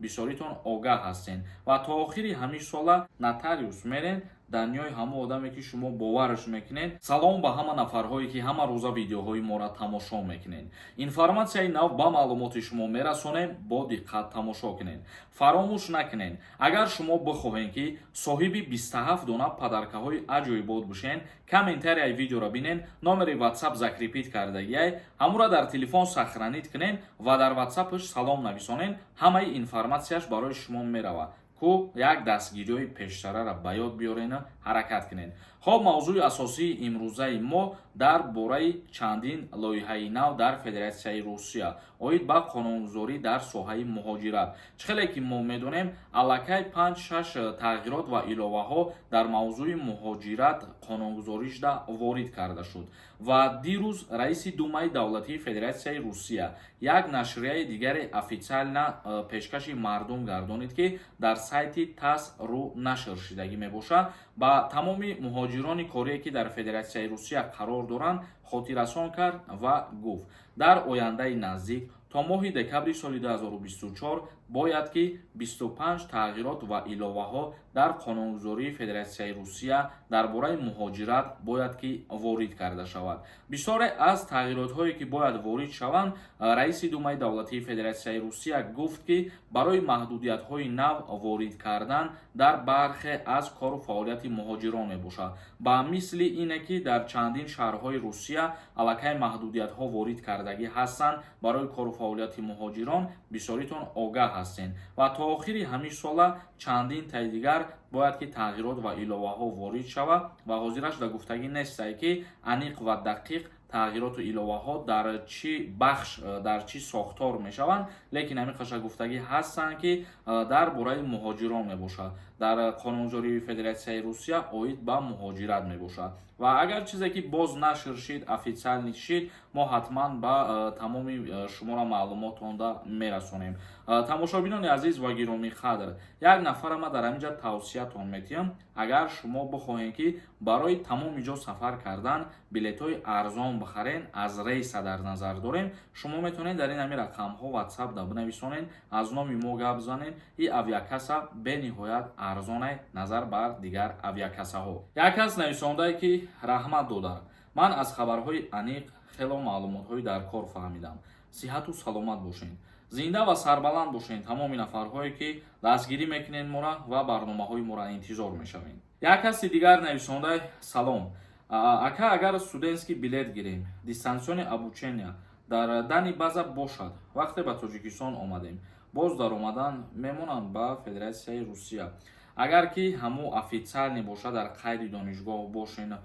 Бисёритон огаҳ ҳастен ва то охири ҳамин сола нотариус мерен, данёи ҳама одаме, ки шумо бовараш мекунед. Салом ба ҳама нафарҳое, ки ҳама рӯза видеоҳои моро тамошо мекунед. Информатсияи нав ба маълумоти шумо мерасонем, бо диққат тамошо кунед. Фаромӯш накунед, агар шумо бихоҳед, ки соҳиби 27 дона подаркаҳои аҷоибот бошен, комментарияи видеоро бинен, номери WhatsApp закрепить кардагиай, ҳамура дар телефон сохранить кунен ва дар WhatsAppш салом нависонен, ҳамаи информатсияш барои шумо меравад. Ку як дастгириҳои пештарара ба ёд биёрену ҳаракат кунед. Хоб, мавзӯи асосии имрӯзаи мо дар бораи чандин лоиҳаи нав дар Федератсияи Русия оид ба қонунгузорӣ дар соҳаи муҳоҷират. Чӣ хеле ки мо медонем, аллакай панҷ-шаш тағйирот ва иловаҳо дар мавзӯи муҳоҷират қонунгузорӣ шуда ворид карда шуд ва дирӯз раиси Думаи давлатии Федератсияи Русия як нашрияи дигаре официально пешкаши мардум гардонид, ки дар сайти ТАСС рӯ нашр шудагӣ мебошад. Ба тамоми муҳоҷирони корие, ки дар Федератсияи Русия қарор доранд, хотиррасон кард ва гуфт, дар ояндаи наздик, то моҳи декабри соли 2024, бояд ки 25 тағйирот ва иловаҳо дар қонунгузории Федератсияи Русия дар бораи муҳоҷират бояд ки ворид карда шавад. Бисёре аз тағйиротҳое, ки бояд ворид шаванд, раиси Думаи давлатии Федератсияи Русия гуфт, ки барои маҳдудиятҳои нав ворид кардан дар бархе аз кору фаъолияти муҳоҷирон мебошад. Ба мисли ине, ки дар чандин шаҳрҳои Русия аллакай маҳдудиятҳо ворид кардагӣ ҳастанд барои кору фаъолияти муҳоҷирон, бисёритон огаҳ ҳастен, ва то охири ҳамин сола чандин таи дигар бояд ки тағйирот ва иловаҳо ворид шавад. Ва ҳозираш дар гуфтагӣ нестае, ки аниқ ва дақиқ тағйироту иловаҳо дар чӣ бахш, дар чӣ сохтор мешаванд, лекин ҳамин қаша гуфтагӣ ҳастанд, ки дар бораи муҳоҷирон мебошад, дар қонунгузории Федератсияи Русия оид ба муҳоҷират мебошад. Ва агар чизе ки боз нашр шид, официально шид, мо ҳатман ба тамоми шуморо маълумотонда мерасонем. Тамошобинони азиз ва гиромӣ қадр, як нафара ма дар ҳамин ҷа тавсиятон метиҳам: агар шумо бихоҳем, ки барои тамоми ҷо сафар кардан билетҳои арзон бихарен, аз рейса дар назар дорем, шумо метавонед дар ин ҳамин рақамҳо WhatsApp да бинависонед, аз номи мо гап занед. И авиакасса бениҳоят арзонай назар бар дигар авиакассаҳо. Як кас нависондае, ки раҳмат, додар, ман аз хабарҳои аниқ хело маълумотҳои дар кор фаҳмидам. Сиҳату саломат бошед, зинда ва сарбаланд бошед, тамоми нафарҳое, ки дастгирӣ мекунед мора ва барномаҳои мора интизор мешавед. Як каси дигар нависондай: салом, ака, агар студентский билет гирем, дистанционный обучения дар данный база бошад, вақте ба Тоҷикистон омадем, боз даромадан мемонанд ба Федератсияи Русия? Агар ки ҳамун официально бошад, дар қайди донишгоҳ бошен,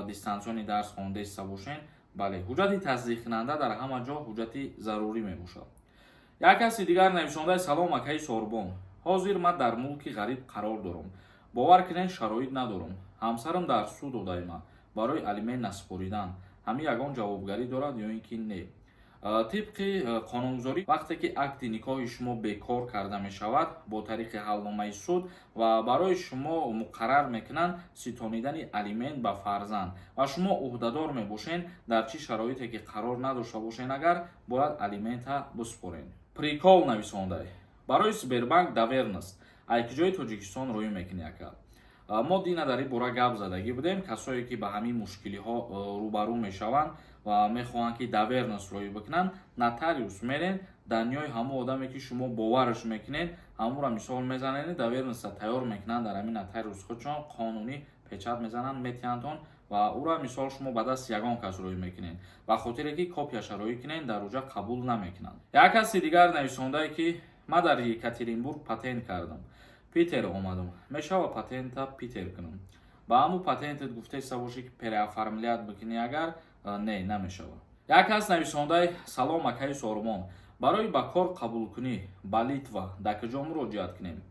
дистанционный дарс хондаиста бошен, бале, ҳуҷҷати тасдиқкунанда дар ҳама ҷо ҳуҷҷати зарурӣ мебошад. Як каси дигар нависондаи: салом, акаи Сорбон, ҳозир ман дар мулки ғариб қарор дорам, бовар кунед, шароит надорам, ҳамсарам дар суд додаима барои алимент насупоридан. Ҳамин ягон ҷавобгарӣ дорад ё ин ки не? Тибқи қонунгузорӣ, вақте ки акди никоҳи шумо бекор карда мешавад бо тариқи ҳалномаи суд ва барои шумо муқаррар мекунанд ситонидани алимент ба фарзанд ва шумо ӯҳдадор мебошед, дар чӣ шароите ки қарор надошта бошед, агар бояд алимента биспоред. Прикол нависондай: барои Сбербанк доверенность ай куҷои Тоҷикистон рӯй мекунӣ, ака? Мо дина дар ин бора гап задагӣ будем. Касое, ки ба ҳамин мушкилиҳо рӯбарӯ мешаванд ва мехоҳанд, ки доверенность рӯй бикунанд, нотариус мерен, данёи ҳамон одаме, ки шумо бовараш мекунед, ҳамонро мисол мезанед, доверенностьа тайёр мекунанд дар ҳамин нотариус, худшон қонунӣ печать мезананд, метиҳандтон ва ӯра мисол шумо ба дасти ягон кас рӯй мекунед. Ба хотире ки копияша рӯй кунед, дар уҷа қабул намекунанд. Як каси дигар нависондае, ки ман дар Екатеринбург патент кардам, Питер омадам, мешава патента Питер кунам? Ба ҳамун патентет гуфтеста бошӣ, ки переоформлять бикунӣ, агар не, намешавад. Як кас нависондай: салом, акаи Сормон, барои ба кор қабулкунӣ ба Литва дар куҷо муроҷиат кунем?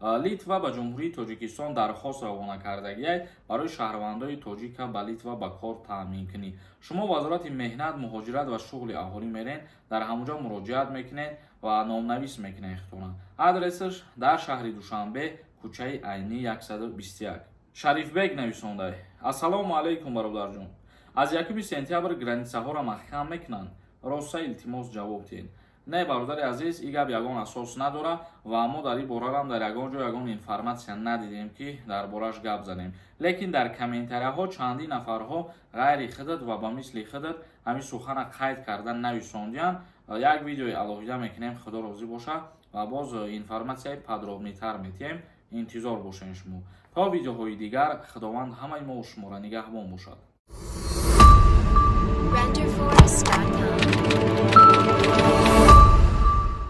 Литва ба Ҷумҳурии Тоҷикистон дархост равона кардагиай барои шаҳрвандои тоҷика ба Литва ба кор таъмин кунӣ. Шумо Вазорати меҳнат, муҳоҷират ва шуғли аҳолӣ мерен, дар ҳамонҷо муроҷиат мекунед ва номнавис мекунед худтона. Адресаш дар шаҳри Душанбе, кӯчаи Айнӣ, 121. Шарифбек нависондай: ассалому алайкум, бародарҷон, аз 1 сентябр границаҳоро маҳкам мекунанд, роста? Илтимос, ҷавоб диҳед. Не, бародари азиз, и гап ягон асос надора ва мо дар ин борарам дар ягон ҷо ягон информатсия надидем, ки дар бораш гап занем. Лекин дар комментарияҳо чандин нафарҳо ғайри худат ва ба мисли худат ҳамин сухана қайд карда нависондиянд. Як видеои алоҳида мекунем, Худо розӣ боша, ва боз информатсияи подробныйтар метиҳем. Интизор бошед шумо. То видеоҳои дигар, Худованд ҳамаи мо шуморо нигаҳбон бошад. Renderforest.com.